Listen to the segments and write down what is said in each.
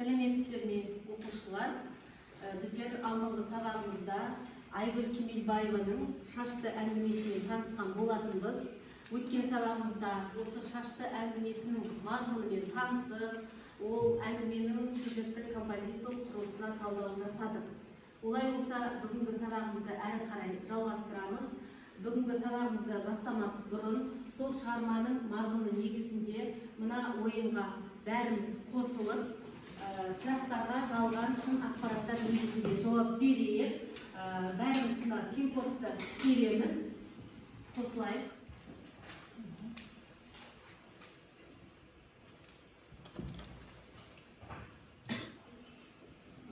Сәлеметсіздер ме, оқушылар? Біздер алдыңғы сабағымызда Айгүл Кемелбаеваның «Шашты» әңгімесімен танысқан болатынбыз. Өткен сабағымызда осы «Шашты» әңгімесінің мазмұнымен танысып, ол әңгіменің сюжеттік композициялық құрылысына талдау жасадық. Олай болса, бүгінгі сабағымызды әрі қарай жалғастырамыз. Бүгінгі сабағымызды бастамас бұрын сол шығарманың мазмұны негізінде мына ойынға бәріміз қосылып, сұрақтарға жалған шын ақпараттар негізінде жауап берейік. Бәріміз мына пин-кодты тереміз, қосылайық.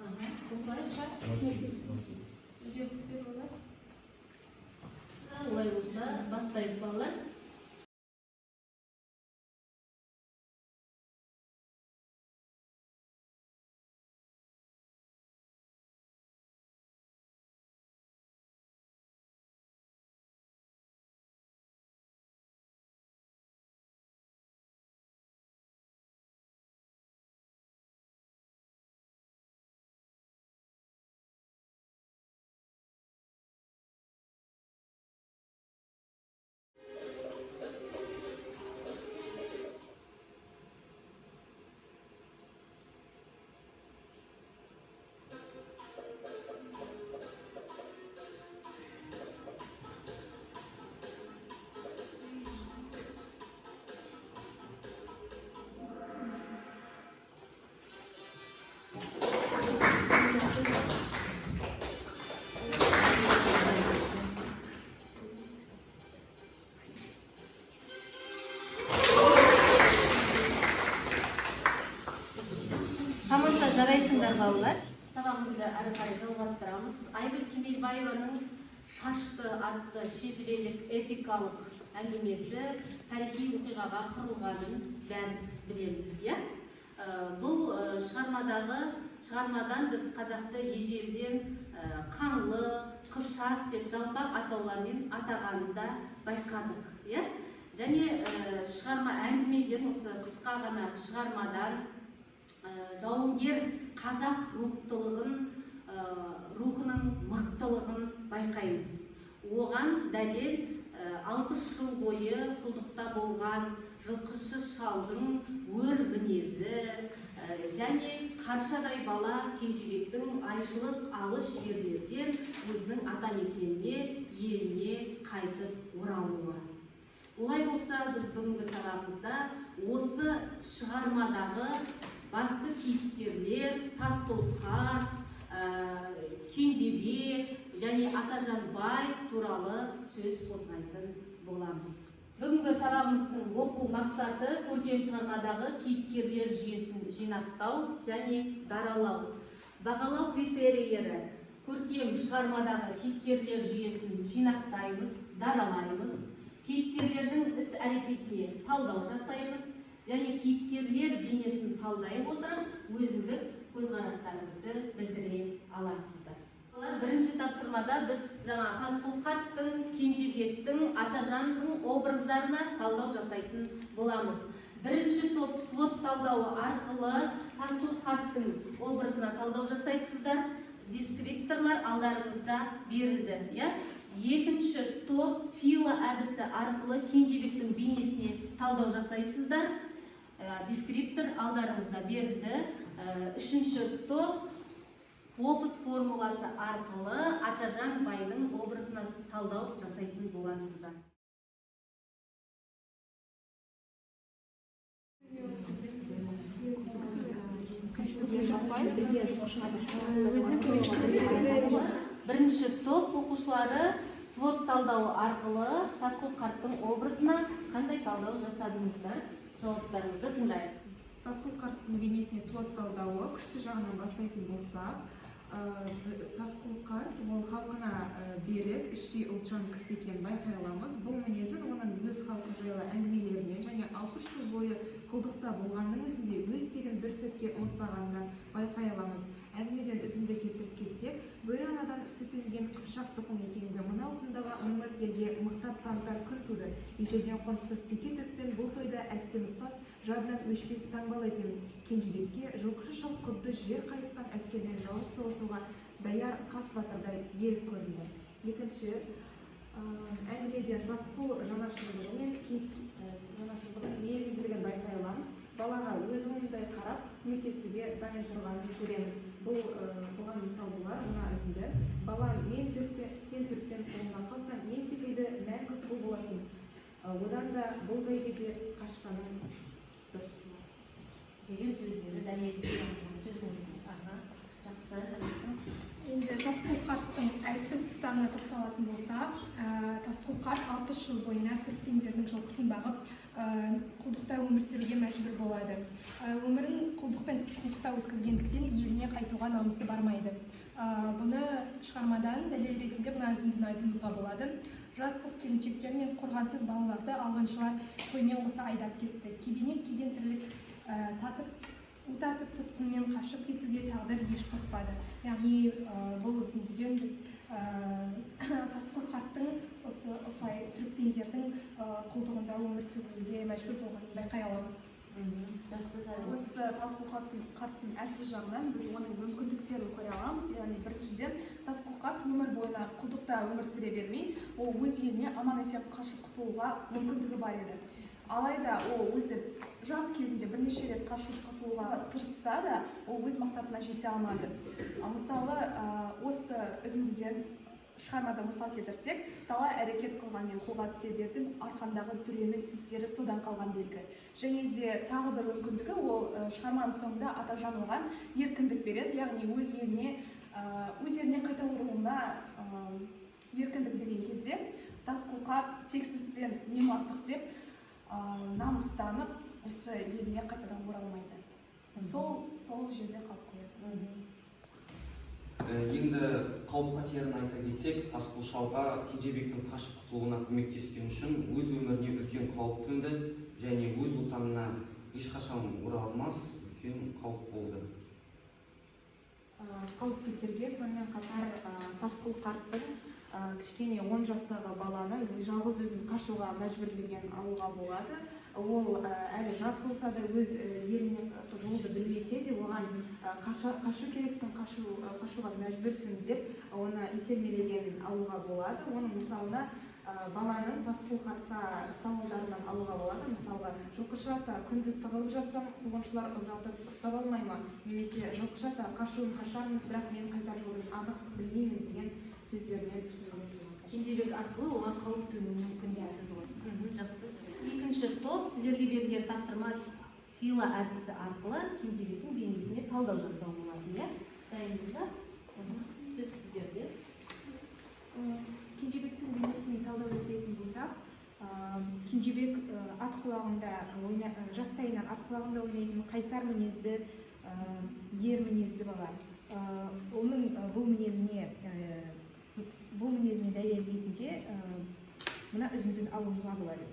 Аха, қосылайық. Олай болса, бастайық, балалар. Тамаша, жарайсыңдар, балалар. Сабағымызды әрі қарай жалғастырамыз. Айгүл Кемелбаеваның «Шашты» атты шежірелік эпикалық әңгімесі тарихи оқиғаға құрылғанын бәріміз білеміз, иә. Бұл шығармадан біз қазақты ежелден қаңлы, қыпшақ деп жалпақ атаулармен атағанын да байқадық, иә. Және шығарма әңгімеден, осы қысқа ғана шығармадан жауынгер қазақ рухтылығын, рухының мықтылығын байқаймыз. Оған дәлел 60 жыл бойы құлдықта болған жылқышы шалдың өр мінезі және қаршадай бала Кенжебектің айшылық алыс жерлерден өзінің атамекеніне, еліне қайтып оралуы. Олай болса, біз бүгінгі сабағымызда осы шығармадағы басты кейіпкерлер Тасқұл қарт, Кенжебек және Атажан бай туралы сөз қозғайтын боламыз. Бүгінгі сабағымыздың оқу мақсаты: көркем шығармадағы кейіпкерлер жүйесін жинақтау және даралау. Бағалау критерийлері: көркем шығармадағы кейіпкерлер жүйесін жинақтаймыз, даралаймыз, кейіпкерлердің іс әрекетіне талдау жасаймыз және кейіпкерлер бейнесін талдай отырып, өзіндік көзқарастарыңызды білдіре аласыздар. Балалар, бірінші тапсырмада біз жаңа Тасқұл қарттың, Кенжебектің, Атажанның образдарына талдау жасайтын боламыз. Бірінші топ SWOT талдауы арқылы Тасқұл қарттың образына талдау жасайсыздар. Дескрипторлар алдарыңызда берілді, иә. Екінші топ ФИЛА әдісі арқылы Кенжебектің бейнесіне талдау жасайсыздар. Дескриптор алдарыңызда берілді. Үшінші топ ПОПС формуласы арқылы Атажан байдың образына талдау жасайтын боласыздар. Бірінші топ оқушылары SWOT талдауы арқылы Тасқұл қарттың образына қандай талдау жасадыңыздар? Жауаптарыңызды тыңдайық. Тасқұл қарттың бейнесіне SWOT талдауы: күшті жағынан бастайтын болсақ, Тасқұл қарт ол халқына берік, іштей ұлтжан кісі екенін байқай аламыз. Бұл мінезін оның өз халқы жайлы әңгімелерінен және 60 жыл бойы құлдықта болғанның өзінде өз тегін бір сәтке ұмытпағанынан байқай аламыз. Әңгімеден үзінді келтіріп кетсек: «Бөрі анадан сүт емген қыпшақ тұқым екеніңді мынау құмдағы мимырт елге мықтап танытар күн туды. Ежелден қоныстас теке түрікпен бұл тойда әсте әсте ұмытпас, жадынан өшпес таңбалы етеміз. Кенжебекке жылқышы шал құдды жер қайысқан әскермен жауыз соғысуға даяр қас батырдай ерік көрінді. Екінші, әңгімеден Тасқұл жанашырлығы мен жанашырлығы мен мейірімділігін байқай аламыз. Балаға өз ұлындай қарап, көмектесуге дайын тұрғанын көреміз. Бұған мысал болар мына үзінді: «Балам, мен түрікпен, сен түрікпен қолына қалсаң, мен секілді мәңгі құл боласың. Одан да бұл бәйгеде қашқаның дұрыс болар», деген сөздері дәлелдеп сөзіңізге. Аха, жақсы, жарайсың. Енді Тасқұл қарттың әлсіз тұстарына тоқталатын болсақ, Тасқұл қарт 60 жыл бойына түрікпендердің жылқысын бағып, құлдықта өмір сүруге мәжбүр болады. Өмірін құлдықпен құлдықта өткізгендіктен, еліне қайтуға намысы бармайды. Бұны шығармадан дәлел ретінде мына үзіндіні айтуымызға болады: «Жас қыз келіншектер мен қорғансыз балаларды алғыншылар қоймен қоса айдап кетті. Кебенек киген тірлік татып, у татып, тұтқынмен қашып кетуге тағдыр еш қоспады». Яғни бұл үзіндіден біз Тасқұл қарттың осылай түрікпендердің құлдығында өмір сүруге мәжбүр болғанын байқай аламыз. Жақсы, жарайсың. Осы Тасқұл қарттың әлсіз жағынан біз оның мүмкіндіктерін көре аламыз. Яғни, біріншіден, Тасқұл қарт өмір бойына құлдықта өмір сүре бермей, ол өз еліне аман есен қашып құтылуға мүмкіндігі бар еді. Алайда ол өзі жас кезінде бірнеше рет қашып құтылуға тырысса да, ол өз мақсатына жете алмады. Мысалы, осы үзіндіден, шығармада мысал келтірсек: «Талай әрекет қылғанмен қолға түсе бердім, арқамдағы дүренің іздері содан қалған белгі». Және де тағы бір мүмкіндігі, ол шығарманың соңында Атажан оған еркіндік береді, яғни өз еліне қайта оралуына еркіндік берген кезде, Тасқұл қарт тексізден нем артық деп, намыстанып, осы еліне қайтадан оралмайды, сол жерде қалып қояды. Енді қауіп қатерін айта кетсек, Тасқұл шалға Кенжебектің қашып құтылуына көмектескен үшін өз өміріне үлкен қауіп төнді және өз отанына ешқашан оралмас үлкен қауіп болды. Қауіп қатерге сонымен қатар Тасқұл қарттың кішкене 10 жастағы баланы жалғыз өзін қашуға мәжбүрлеген алуға болады. Ол әлі жас болса да, өз еліне жолды білмесе де, оған қашу керексің, қашуға мәжбүрсің деп оны итермелеген алуға болады. Оның мысалына баланың Тасқұл қартқа сауалдарынан алуға болады. Мысалға: «Жылқышы ата, күндіз тығылып жатсам, қуғыншылар ұзатып ұстап алмай ма?» немесе «Жылқышы ата, қашуын қашармын, бірақ мен қайтар жолын анық білмеймін» деген сөздерінен түсінуге болады. Кенжебек арқылы оған қауіп төнуі мүмкін дейсіз ғой. Жақсы. Екінші топ, сіздерге берілген тапсырма фила әдісі арқылы Кенжебектің бейнесіне талдау жасау болатын, иә? Дайынбыз ба? Сөз сіздерде. Кенжебектің бейнесіне талдау жасайтын болсақ, Кенжебек ат құлағында жастайынан ат құлағында ойнайтын қайсар мінезді, ер мінезді бала. Оның бұл мінезіне дәлел ретінде мына үзіндіні алуымызға болады: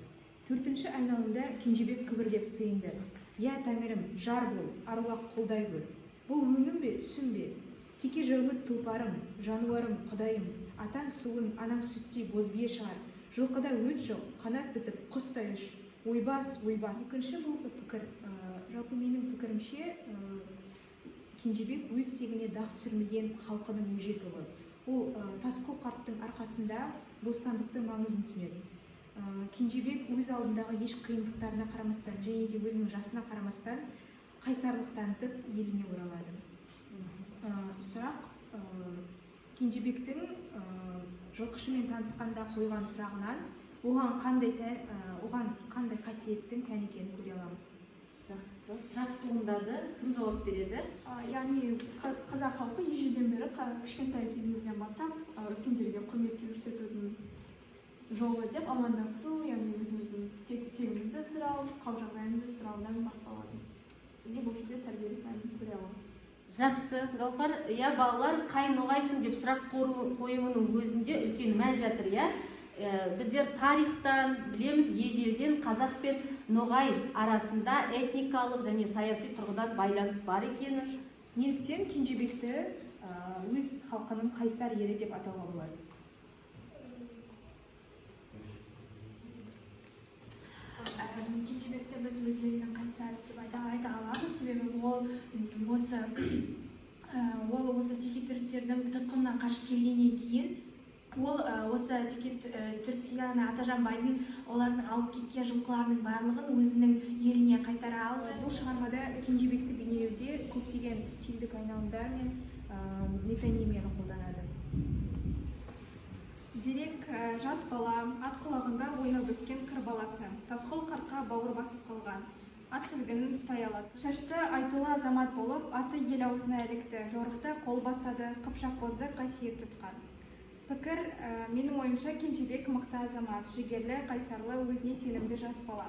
«Төртінші айналымда Кенжебек күбірлеп сыйынды: «Иә, тәңірім, жар бол, аруақ қолдай көр. Бұл өңім бе, түсім бе? Теке жәуміт тұлпарым, жануарым, құдайым, атаң суын, анаң сүттей боз бие шығар. Жылқыда өт жоқ, қанат бітіп, құстай ұш. Ойбас, ойбас!» Екінші бұл пікір, жалпы менің пікірімше, Кенжебек өз тегіне дақ түсірмеген халқының өжет ұлы. Ол Тасқұл қарттың арқасында бостандықтың маңызын түсінеді. Кенжебек өз алдындағы еш қиындықтарына қарамастан және де өзінің жасына қарамастан қайсарлық танытып, еліне оралады. Сұрақ: Кенжебектің жылқышымен танысқанда қойған сұрағынан оған қандай қасиеттің тән екенін көре аламыз? Жақсы, сұрақ туындады. Кім жауап береді? Яғни қазақ халқы ежелден бері кішкентай кезімізден бастап үлкендерге құрмет көрсетудің жолы деп амандасу, яғни өзіміздің тегімізді сұрау, қал жағдайымызды сұраудан басталады. Және бұл жерде тәрбиелік мәнін көре аламыз. Жақсы, Гауһар. Иә, балалар, «Қай ноғайсың?» деп сұрақ қоюының өзінде үлкен мән жатыр, иә. Біздер тарихтан білеміз, ежелден қазақ пен ноғай арасында этникалық және саяси тұрғыдан байланыс бар екенін. Неліктен Кенжебекті өз халқының қайсар ері деп атауға болады? Кенжебекті біз өз деп айта аламыз, себебі ол осы теке түріктердің тұтқынынан қашып келгеннен кейін ол осы теке түрік, яғни Атажан байдың олардың алып кеткен жылқыларының барлығын өзінің еліне қайтара алды. Бұл шығармада Кенжебекті бейнелеуде көптеген стильдік айналымдар мен метонимияны қолданады. Дерек: жас бала, ат құлағында ойнап өскен қыр баласы. Тасқұл қартқа бауыр басып қалған. Ат тізгінін ұстай алады. Шашты айтулы азамат болып, аты ел аузына ілікті. Жорықта қол бастады, қыпшақ бозды қасиет тұтқан. Пікір: менің ойымша, Кенжебек мықты азамат, жігерлі, қайсарлы, өзіне сенімді жас бала.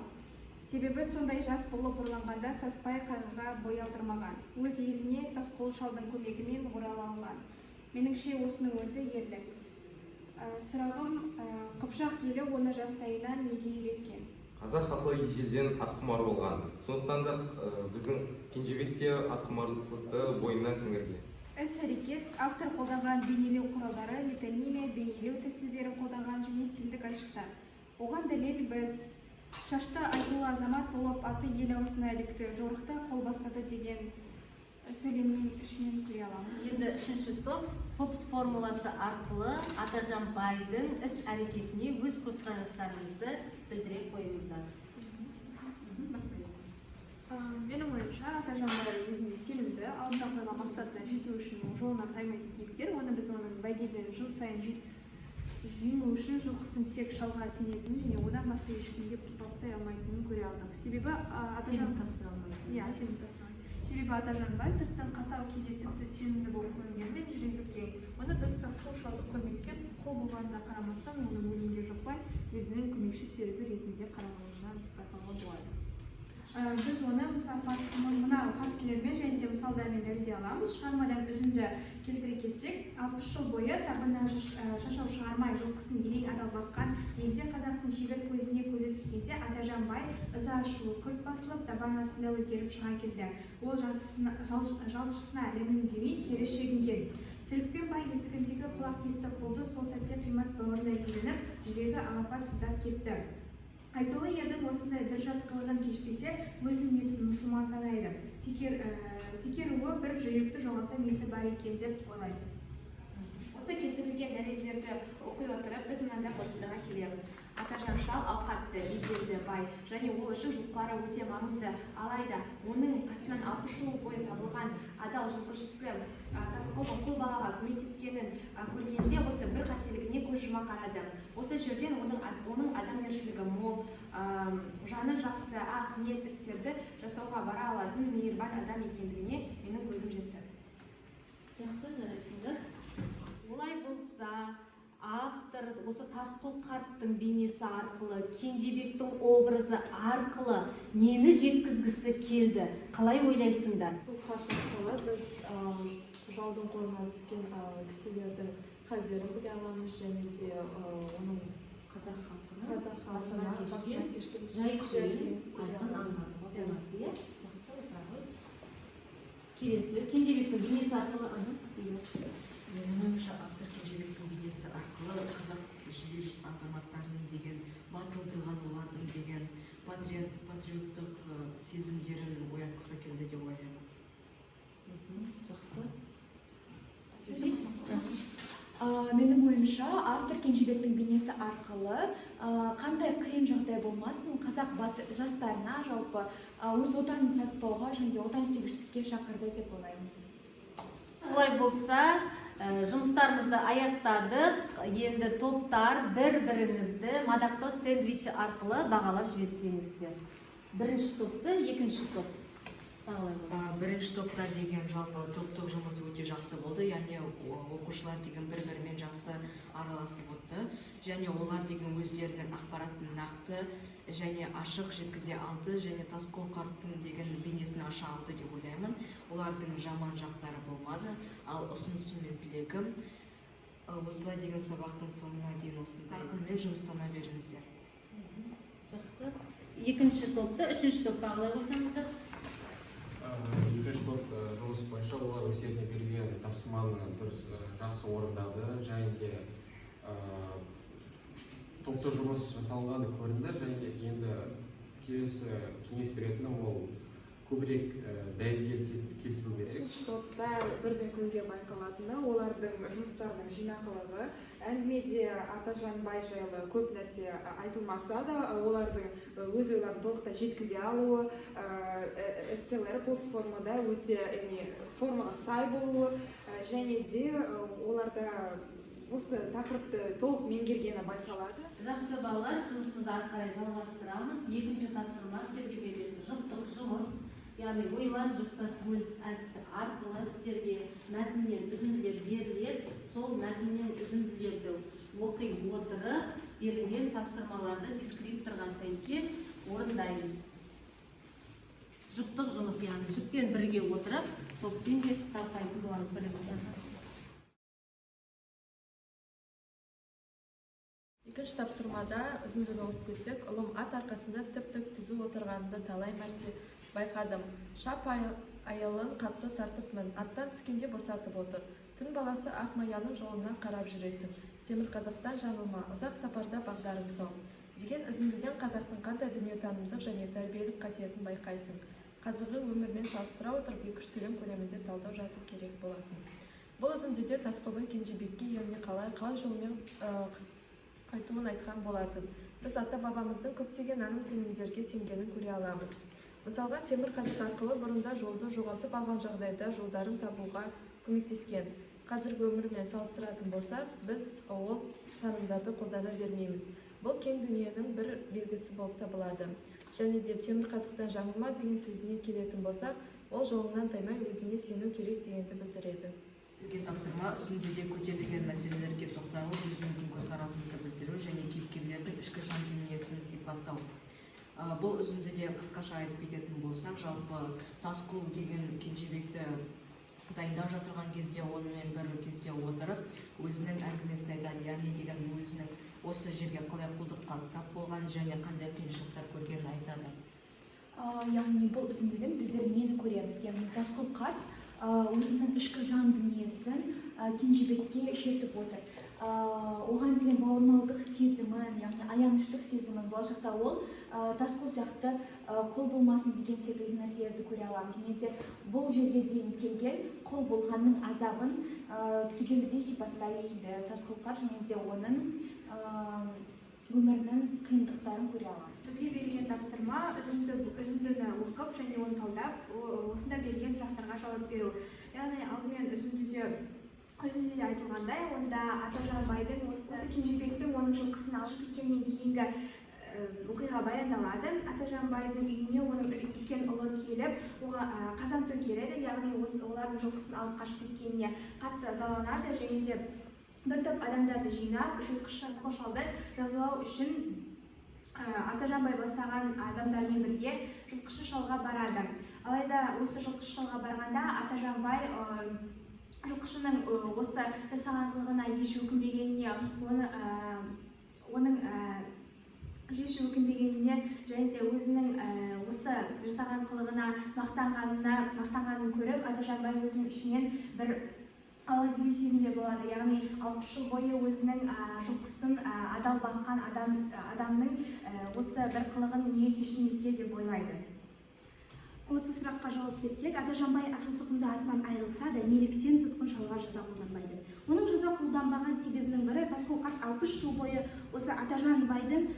Себебі сондай жас болып ұрланғанда саспай, қайғыға бой алдырмаған. Өз еліне Тасқұл шалдың көмегімен орала алған. Меніңше, осының өзі ерлік. Сұрағым: қыпшақ елі оны жастайынан неге үйреткен? Қазақ халқы ежелден атқұмар болған, сондықтан да біздің Кенжебек те атқұмарлықты бойына сіңірген. Іс әрекет: автор қолданған бейнелеу құралдары, метонимия, бейнелеу тәсілдерін қолданған және стильдік айшықтар. Оған дәлел: біз шашты айтулы азамат болып, аты ел аузына ілікті, жорықта қол бастады деген сөйлемнің ішінен көре аламыз. Енді үшінші топ ПОПС формуласы арқылы Атажан байдың іс әрекетіне өз көзқарастарыңызды білдіре қойыңыздар. Бастайық. Менің ойымша, Атажан бай өзіне сенімді, алдына қойған мақсатына жету үшін жолынан таймайтын кейіпкер. Оны біз оның бәйгеден жыл сайын жеңу үшін жылқысын тек шалға сенетінін және одан басқа ешкімге баптай алмайтынын көре алдық. Себебі Атажан Сенім тапсыра алмайтын. Иә, сенім тапсыра. Себебі Атажан бай сырттан қатал, кейде тіпті сенімді болып көрінгенімен, жүрегі кең. Оны біз Тасқұл шалды құрметтеп, құл болғанына қарамастан, оны өлімге жықпай, өзінің көмекші серігі ретінде қарағанынан байқауға болады. Біз оны мысалы мына фактілермен және де мысалдармен дәлелдей аламыз. Шығармадан үзінді келтіре кетсек, 60 жыл бойы табыннан шашау шығармай, жылқысын елең адал баққан егде қазақтың шегір көзіне көзі түскенде, Атажан бай ыза ашуы күрт басылып, табан астында өзгеріп шыға келді. Ол жалшысына ләм демей, кері шегінген. Түрікпен бай есігіндегі құлақ кесті құлды сол сәтте қимас бауырындай сезініп, жүрегі алапат сыздап кетті. Айтулы ердің осындай бір жат қылығын кешпесе, өзін несін мұсылман санайды, теке руы бір жүйрікті жоғалтса несі бар екен деп ойлайды. Осы келтірілген дәлелдерді оқи отырып, біз мынандай қорытындыға келеміз: Атажан шал ауқатты, беделді бай және ол үшін жылқылары өте маңызды. Алайда оның қасынан 60 жыл бойы табылған адал жылқышысы Тасқұлдың құл балаға көмектескенін көргенде, осы бір қателігіне көз жұма қарады. Осы жерден оның адамгершілігі мол, жаны жақсы, ақ ниет істерді жасауға бара алатын мейірбан адам екендігіне менің көзім жетті. Жақсы, жарайсыңдар. Олай болса, автор осы Тасқұл қарттың бейнесі арқылы, Кенжебектің образы арқылы нені жеткізгісі келді? Қалай ойлайсыңдар? Бұл қарт арқылы біз жаудың қолына түскен кісілердің халдерін біле аламыз және де оның қазақ халқының қазақ басынан халқына кешкен басынан кешкен жай жай күйін күйін көре айқын аламыз. аңғаруға болады, иә. Жақсы, отыра ғой. Келесі Кенжебектің бейнесі арқылы. Бейбіт. Менің ойымша, автор Кенжебектің бейнесі арқылы қазақ ер азаматтарының деген батылдығын, олардың деген патриоттық сезімдерін оятқысы келді деп ойлаймын. Жақсы. Менің ойымша, автор Кенжебектің бейнесі арқылы қандай қиын жағдай болмасын, қазақ жастарына жалпы өз отанын сатпауға және де отансүйгіштікке шақырды деп ойлаймын. Олай болса, жұмыстарымызды аяқтадық. Енді топтар бір біріңізді мадақтау сэндвичі арқылы бағалап жіберсеңіздер. Бірінші топты екінші топ бағалай. Бірінші топта деген жалпы топтық жұмыс өте жақсы болды, яғни оқушылар деген бір бірімен жақсы араласып отты және олар деген өздерінің ақпаратын нақты және ашық жеткізе алды және Тасқұл қарттың деген бейнесін аша алды деп ойлаймын. Олардың жаман жақтары болмады. Ал ұсынысым мен тілегім: осылай деген сабақтың соңына дейін осындай қарқынмен жұмыстана беріңіздер. Жақсы. Екінші топты үшінші топ бағалай қойсаңыздар. Екінші топ жұмыс бойынша олар өздеріне берілген тапсырманы дұрыс, жақсы орындады және де топтық жұмыс жасалғаны көрінді. Және де енді келесі кеңес беретінім ол Көбірек дәлелдер келтіру керек. Үшінші топта бірден көзге байқалатыны — олардың жұмыстарының жинақылығы. Әңгімеде Атажан бай жайлы көп нәрсе айтылмаса да, олардың өз ойларын толықтай жеткізе алуы, эсселері постформада өте, яғни формаға сай болуы және де оларда осы тақырыпты толық меңгергені байқалады. Жақсы, балалар, жұмысымызды ары қарай жалғастырамыз. Екінші тапсырма сіздерге берілетін жұптық жұмыс, яғни ойлан, жұптас, бөліс әдісі арқылы сіздерге мәтіннен үзінділер беріледі. Сол мәтіннен үзінділерді оқи отырып, берілген тапсырмаларды дескрипторға сәйкес орындаймыз. Жұптық жұмыс, яғни жұппен бірге отырып, топпен де талқылайтын боламыз бірге. Екінші тапсырмада үзіндіні оқып кетсек, ұлым ат арқасында тіп-тік түзу отырғанымды талай мәрте байқадым. Шап айылын қатты тартып мін, аттан түскенде босатып отыр. Түн баласы ақ маяның жолына қарап жүресің. Темір қазықтан жаңылма, ұзақ сапарда бағдарың сол. Деген үзіндіден қазақтың қандай дүниетанымдық және тәрбиелік қасиетін байқайсың? Қазіргі өмірмен салыстыра отырып, 2-3 сөйлем көлемінде талдау жазу керек болатын. Бұл үзіндіде Тасқұлдың Кенжебекке еліне қалай, қай жолмен қайтуын айтқан болатын. Біз ата-бабамыздың көптеген наным-сенімдерге сенгенін көре аламыз. Мысалға, темір қазық арқылы бұрында жолды жоғалтып алған жағдайда жолдарын табуға көмектескен. Қазіргі өмірмен салыстыратын болсақ, біз ол танымдарды қолдана бермейміз. Бұл кең дүниенің бір белгісі болып табылады. Және де темір қазықтан жаңылма деген сөзіне келетін болсақ, ол жолынан таймай өзіңе сену керек дегенді білдіреді. Берілген тапсырма үзіндіде көтерілген мәселелерге тоқталып, өзіміздің көзқарасымызды білдіру және кейіпкерлердің ішкі жан дүниесін сипаттау. Бұл үзіндіде қысқаша айтып кететін болсақ, жалпы Тасқұл деген Кенжебекті дайындап жатырған кезде онымен бір кезде отырып, өзінің әңгімесін айтады, яғни деген өзінің осы жерге қалай құлдыққа тап болған және қандай қиыншылықтар көргенін айтады. Яғни бұл үзіндіден біздер нені көреміз? Яғни Тасқұл қарт өзінің ішкі жан дүниесін Кенжебекке шертіп отыр. Оған деген бауырмалдық сезімін, яғни аяныштық сезімін, болашақта ол Тасқұл сияқты құл болмасын деген секілді нәрселерді көре аламыз. Және де бұл жерге дейін келген құл болғанның азабын түгелдей сипаттайды Тасқұл қарт және де оның өмірінің қиындықтарын көре аламыз. Бізге берілген тапсырма үзіндіні оқып және оны талдап, осында берілген сұрақтарға жауап беру. Яғни алдымен үзіндіде айтылғандай, онда Атажан байдың осы Кенжебектің оның жылқысын алып кеткеннен кейінгі оқиға баяндалады. Атажан байдың үйіне оның үлкен ұлы келіп, оған қазан төңкереді, яғни олардың жылқысын алып қашып кеткеніне қатты ызаланады және де бір топ адамдарды жинап, жылқышы Тасқұл шалды жазалау үшін Атажан бай бастаған адамдармен бірге жылқышы шалға барады. Алайда осы жылқышы шалға барғанда Атажан бай жылқышының осы жасаған қылығына еш өкінбегеніне, оның еш өкінбегеніне және де өзінің осы жасаған қылығына мақтанғанын көріп, Атажан бай өзінің ішінен бір алакүлі сезімде болады. Яғни 60 жыл бойы өзінің жылқысын адал баққан адамның осы бір қылығын неге кешірмеске деп ойлайды. Осы сұраққа жауап берсек, Атажан бай асыл тұқымды атынан айырылса да, неліктен тұтқын шалға жаза қолданбайды? Оның жаза қолданбаған себебінің бірі Тасқұл қарт 60 жыл бойы осы Атажан байдың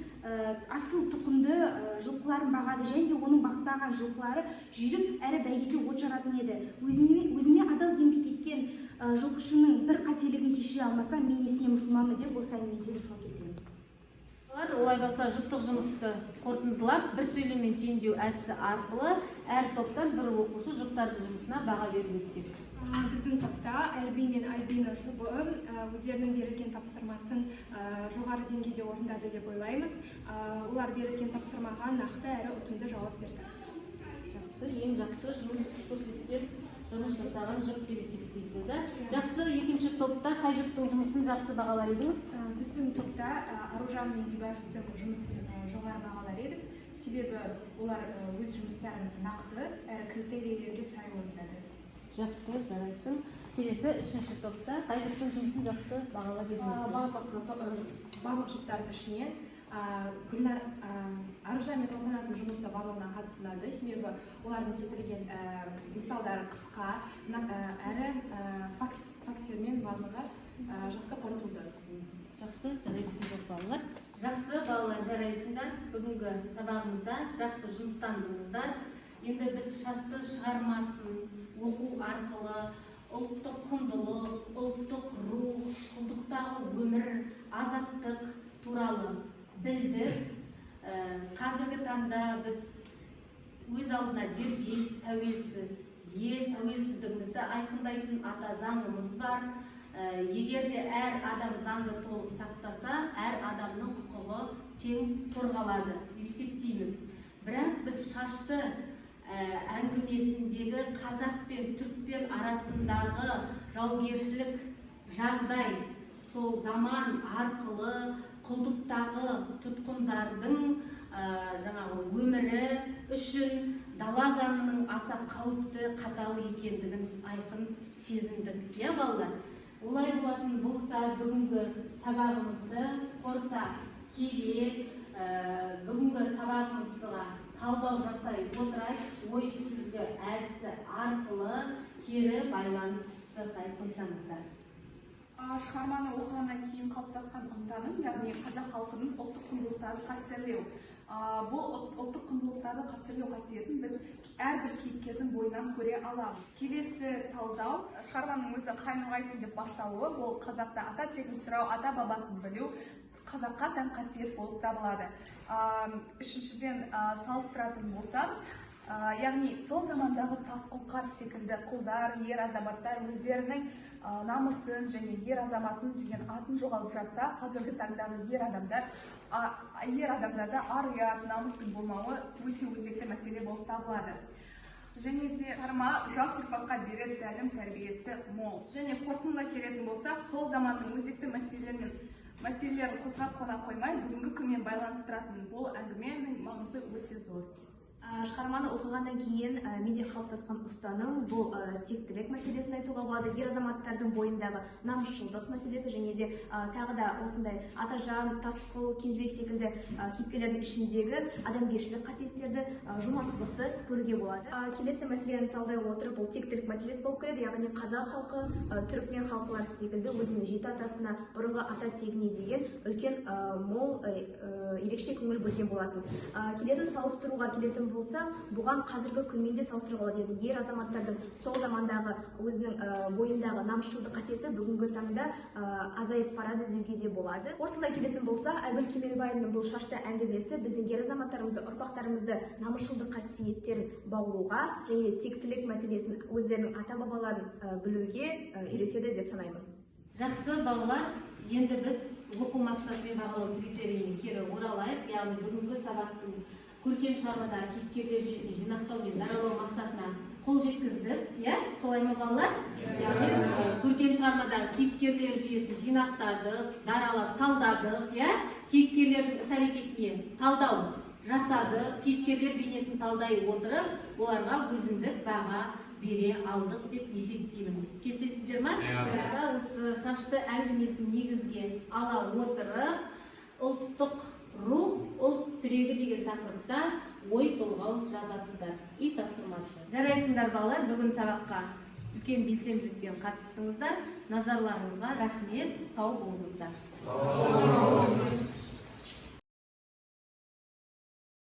асыл тұқымды жылқыларын бағады және де оның бақтаған жылқылары жүйрік әрі бәйгеде от жаратын еді. Өзіне адал еңбек еткен жылқышының бір қателігін кешіре алмаса, мен несіне мұсылманмын деп осы әңгімеде мысал келтіреміз. Олай болса, жұптық жұмысты қорытындылап, бір сөйлеммен түйіндеу әдісі арқылы әр топтан бір оқушы жұптардың жұмысына баға беріп өтсек. Біздің топта Әлби мен Альбина жұбы өздерінің берілген тапсырмасын жоғары деңгейде орындады деп ойлаймыз. Олар берілген тапсырмаға нақты әрі ұтымды жауап берді. Жақсы, ең жақсы жұмыс көрсеткен, жұмыс жасаған жұп деп есептейсің да. Жақсы, екінші топта қай жұптың жұмысын жақсы бағалар едіңіз? Біздің топта Аружан мен Бейбарыстың жұмысын жоғары бағалар едік. Себебі олар өз жұмыстарын нақты әрі критерийлерге сай орындады. Жақсы, жарайсың. Келесі үшінші топта қай жұптың жұмысын жақсы бағалар едіңіз? Барлық жұптардың ішінен Гүлнар, Аружан мен Салтанаттың жұмысы барлығына қатты ұнады, себебі олардың келтірген мысалдары қысқа әрі факттермен барлығы жақсы қорытылды. Жақсы, жарайсыңдар, балалар. Жақсы, балалар, жарайсыңдар. Бүгінгі сабағымызда жақсы жұмыстандыңыздар. Енді біз Шашты шығармасын оқу арқылы ұлттық құндылық, ұлттық рух, құлдықтағы өмір, азаттық туралы білдік. Қазіргі таңда біз өз алдына дербес, тәуелсіз ел, тәуелсіздігімізді айқындайтын ата заңымыз бар. Егер де әр адам заңды толық сақтаса, әр адамның құқығы тең қорғалады деп есептейміз. Бірақ біз Шашты әңгімесіндегі қазақ пен түрікпен арасындағы жаугершілік жағдай, сол заман арқылы құлдықтағы тұтқындардың жаңағы өмірі үшін дала заңының аса қауіпті, қатал екендігін айқын сезіндік, иә, балалар? Олай болатын болса, бүгінгі сабағымызды қорыта келе, бүгінгі сабағымызға талдау жасай отыра, ой сүзгі әдісі арқылы кері байланыс жасай қойсаңыздар. Шығарманы оқығаннан кейін қалыптасқан ұстаным, яғни қазақ халқының ұлттық құндылықтарын қастерлеу. Бұл ұлттық құндылықтарды қастерлеу қасиетін біз әрбір кейіпкердің бойынан көре аламыз. Келесі талдау: шығарманың өзі «Қай ноғайсың» деп басталуы, бұл қазақта ата тегін сұрау, ата бабасын білу қазаққа тән қасиет болып табылады. Үшіншіден, салыстыратын болсам, яғни сол замандағы Тасқұл қарт секілді құлдар, ер азаматтар өздерінің намысын және ер азаматын деген атын жоғалтып жатса, қазіргі таңдағы ер адамдарда ар, ұят, намыстың болмауы өте өзекті мәселе болып табылады. Және де шығарма жас ұрпаққа берер тәлім тәрбиесі мол. Және қорытындылай келетін болсақ, сол заманның өзекті мәселелерін қозғап қана қоймай, бүгінгі күнмен байланыстыратын бұл әңгіменің маңызы өте зор. Шығарманы оқығаннан кейін менде қалыптасқан ұстаным бұл тектілік мәселесін айтуға болады, ер азаматтардың бойындағы намысшылдық мәселесі және де тағы да осындай Атажан, Тасқұл, Кенжебек секілді кейіпкерлердің ішіндегі адамгершілік қасиеттерді, жомарттылықты көруге болады. Келесі мәселені талдай отырып, бұл тектілік мәселесі болып келеді, яғни қазақ халқы түрікмен халқылары секілді өзінің жеті атасына, бұрынғы ата тегіне деген үлкен, мол, ерекше көңіл бөлген болатын. Келесі салыстыруға келетін болса, бұған қазіргі күнмен де салыстыруға болады. Яғни ер азаматтардың сол замандағы өзінің бойындағы намысшылдық қасиеті бүгінгі таңда азайып барады деуге де болады. Қорытындылай келетін болса, Айгүл Кемелбаеваның бұл Шашты әңгімесі біздің ер азаматтарымызды, ұрпақтарымызды намысшылдық қасиеттерін баулуға және де тектілік мәселесін, өздерінің ата бабаларын білуге үйретеді деп санаймын. Жақсы, балалар, енді біз оқу мақсаты мен бағалау критерийіне кері оралайық. Яғни бүгінгі сабақтың көркем шығармадағы кейіпкерлер жүйесін жинақтау мен даралау мақсатына қол жеткіздік, иә, солай ма, балалар? Яғни көркем шығармадағы кейіпкерлер жүйесін жинақтадық, даралап талдадық, иә, кейіпкерлердің іс әрекетіне талдау жасадық, кейіпкерлер бейнесін талдай отырып, оларға өзіндік баға бере алдық деп есептеймін. Келісесіздер ма? Иә. Осы Шашты әңгімесін негізге ала отырып, ұлттық рух, ұлт тірегі деген тақырыпта ой толғау жазасыздар. Үй тапсырмасы. Жарайсыңдар, балалар, бүгін сабаққа үлкен белсенділікпен қатыстыңыздар. Назарларыңызға рахмет, сау болыңыздар. Сау болыңыз.